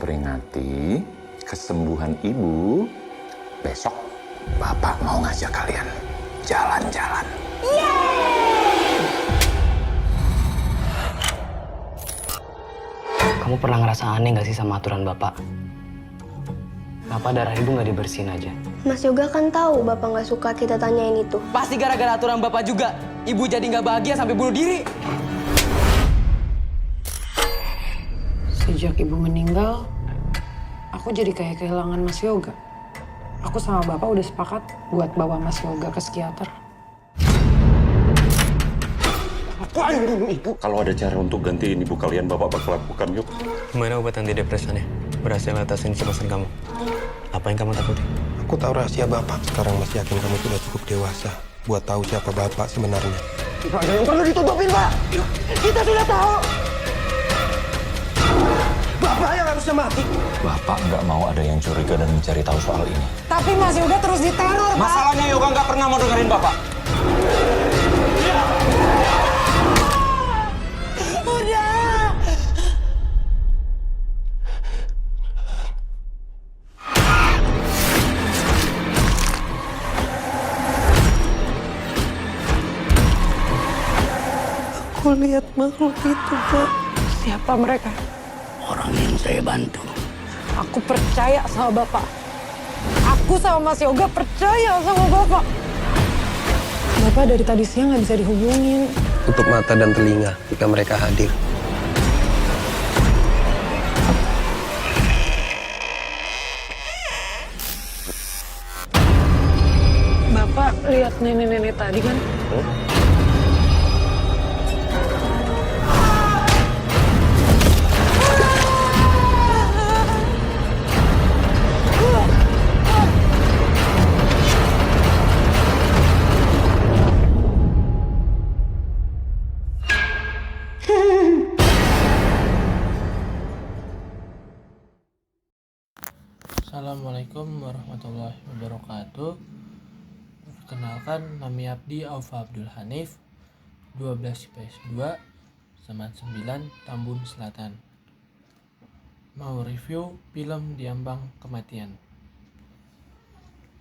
memperingati kesembuhan ibu, besok Bapak mau ngajak kalian jalan-jalan. Kamu pernah ngerasa aneh gak sih sama aturan Bapak? Kenapa darah ibu nggak dibersihin aja? Mas Yoga kan tahu Bapak nggak suka kita tanyain itu. Pasti gara-gara aturan Bapak juga. Ibu jadi nggak bahagia sampai bunuh diri. Sejak ibu meninggal, aku jadi kayak kehilangan Mas Yoga. Aku sama Bapak udah sepakat buat bawa Mas Yoga ke psikiater. Bapak yang bunuh ibu. Kalau ada cara untuk gantiin ibu kalian, Bapak bakal lakukan, yuk. Gimana obat antidepresannya? Berhasil ngatasin kecemasan kamu? Apa yang kamu takuti? Aku tahu rahasia Bapak. Sekarang masih yakin kamu sudah cukup dewasa buat tahu siapa Bapak sebenarnya. Ada yang perlu ditutupin, Pak. Kita sudah tahu. Bapak yang harusnya mati. Bapak nggak mau ada yang curiga dan mencari tahu soal ini. Tapi Mas Yoga terus diteror, Pak. Masalahnya Yoga nggak pernah mau dengerin Bapak. Udah. Aku lihat makhluk itu, Pak. Siapa mereka? Orang yang saya bantu. Aku percaya sama Bapak. Aku sama Mas Yoga percaya sama Bapak. Bapak dari tadi siang nggak bisa dihubungin. Tutup mata dan telinga jika mereka hadir. Bapak lihat nenek-nenek tadi kan? Assalamualaikum warahmatullahi wabarakatuh. Perkenalkan, nami abdi Aufa Abdul Hanif, 12 IPS 2, Seman 9, Tambun Selatan. Mau review film Diambang Kematian.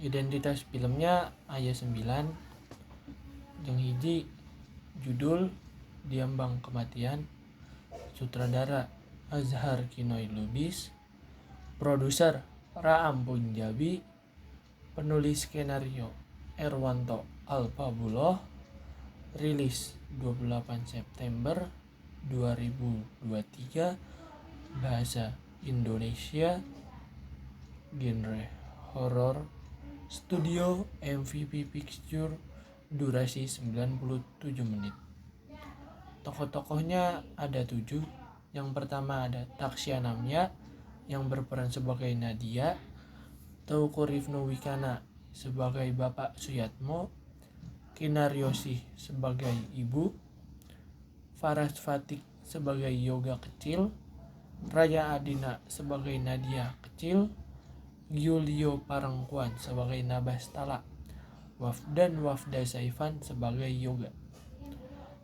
Identitas filmnya aya 9, jeung hiji judul Diambang Kematian, sutradara Azhar Kinoy Lubis, produser Raam Punjabi, penulis skenario Erwanto Alpabuloh, rilis 28 September 2023, bahasa Indonesia, genre horor, studio MVP Picture, durasi 97 menit. Tokoh-tokohnya ada 7. Yang pertama ada Taksya Namya yang berperan sebagai Nadia, Teuku Rifnu Wikana sebagai Bapak Suyatmo, Kinaryosi sebagai ibu, Faras Fatik sebagai Yoga kecil, Raya Adina sebagai Nadia kecil, Giulio Parengkuan sebagai Nabastala, dan Wafda Saifan sebagai Yoga.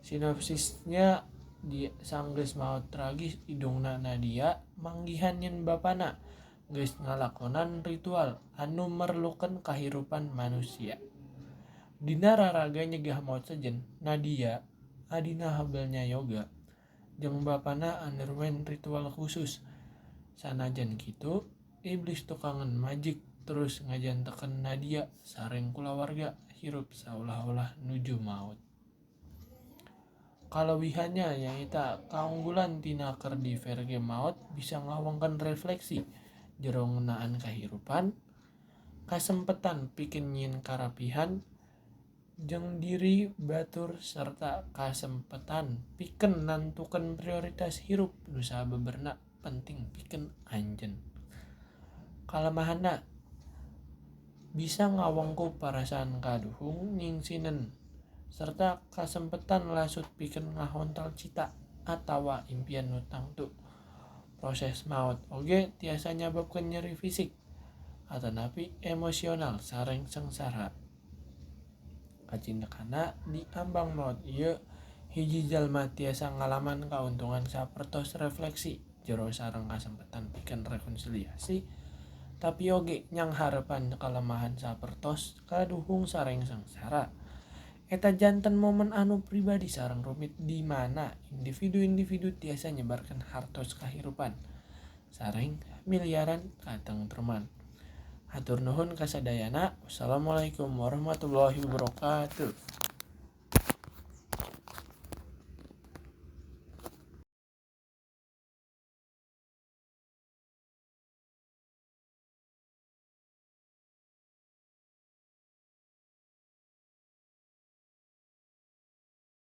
Sinopsisnya di sanggeus maot tragis indungna Nadia manggihan yen bapana geus ngalakonan ritual anu merlukeun kahirupan manusia. Dina raraga nyegah maot sejen, Nadia adina habelnya Yoga jeung bapana underwent ritual khusus. Sanajan kitu, iblis tukangan majik terus ngajantekeun Nadia sareng kulawarga hirup saolah-olah nuju maut. Kalewihannya nyaeta kaunggulan tina keur di verge maot bisa ngawangkeun refleksi jero ngeunaan kahirupan, kasempetan pikeun nyieun karapihan jeung diri batur sarta kasempetan pikeun nantukeun prioritas hirup nu sabenerna penting pikeun anjeun. Kalemahanna bisa ngawengku parasaan kaduhung nyingsineun serta kasempetan lasut pikeun ngahontal cita atawa impian nu tangtu. Proses maot oge tiasa nyababkeun nyeri fisik atanapi emosional sareng sengsara. Kacindekana di ambang maot ieu hiji jalma tiasa ngalaman kauntungan sapertos refleksi jero sareng kasempetan pikeun rekonsiliasi, tapi oge nyanghareupan kalemahan sapertos kaduhung sareng sangsara. Eta janten momen anu pribadi sareng rumit di mana individu-individu tiasa nyebarkeun hartos kahirupan sareng miliaran katengtreman. Hatur nuhun kasadayana. Wassalamualaikum warahmatullahi wabarakatuh.